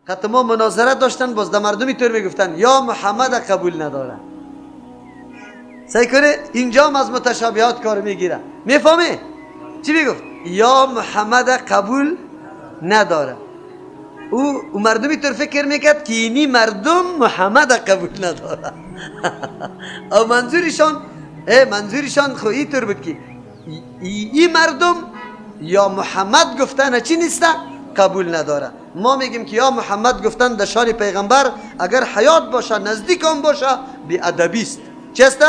قط ما مناظره داشتن، باز در مردمی طور میگفتن یا محمد قبول نداره. سعی کنه اینجا هم از متشابهات کار میگیره. میفهمی؟ چی میگفت؟ یا محمد قبول نداره. او مردمی طور فکر میکرد که اینی مردم محمد قبول نداره. او منظورشان منظورشان خو اینطور بود که ای مردم یا محمد گفتن چی نیسته؟ قبول نداره. ما میگیم که یا محمد گفتن در شان پیغمبر اگر حیات باشه، نزدیک هم باشه، بی ادبی است. چی است؟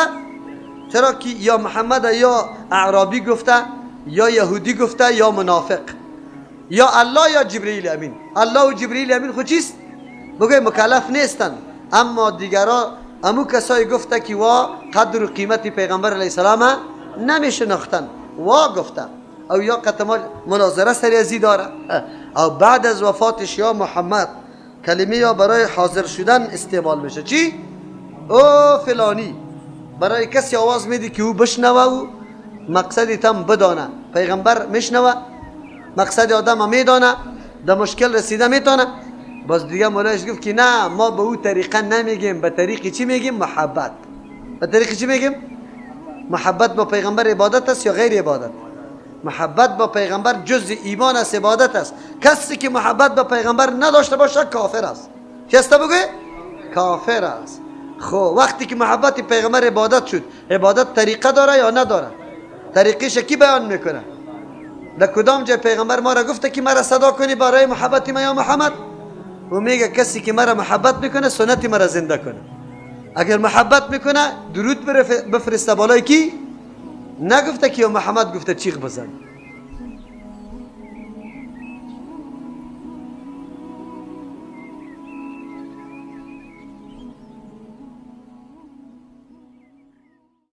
چرا که یا محمد یا اعرابی گفته، یا یهودی گفته، یا منافق، یا الله یا جبرئیل امین. الله و جبرئیل امین خود چیست؟ بگوی مکلف نیستن. اما دیگرا امو کسایی گفته که وا قدر و قیمت پیغمبر علیه السلام نمیشناختن، وا گفته. او یا قطما مناظره سری ازی داره. او بعد از وفاتش یا محمد کلمه یا برای حاضر شدن استعمال میشه. چی؟ او فلانی برای کسی آواز میدی که او بشنوه و مقصدی تم بدانه. پیغمبر میشنوه، مقصد آدم میدانه، در مشکل رسیده میتونه. باز دیگه مولایش گفت که نه، ما به او طریقه نمیگیم، به طریق چی میگیم؟ محبت. به طریق چی میگیم؟ محبت با پیغمبر عبادت است یا غیر عبادت؟ محبت با پیغمبر جز ایمان است، عبادت است. کسی که محبت با پیغمبر نداشته باشه کافر است. چی است بگوی؟ کافر است. خب وقتی که محبت پیغمبر عبادت شد، عبادت طریقه داره یا نداره؟ طریقش کی بیان میکنه؟ در کدام جای پیغمبر ما را گفته که مرا صدا کنی برای محبت ما یا محمد؟ و میگه کسی که مرا محبت میکنه سنت مرا زنده کنه. اگر محبت میکنه درود بفرسته بالای کی؟ نگفته که یا محمد گفته چیغ بزن.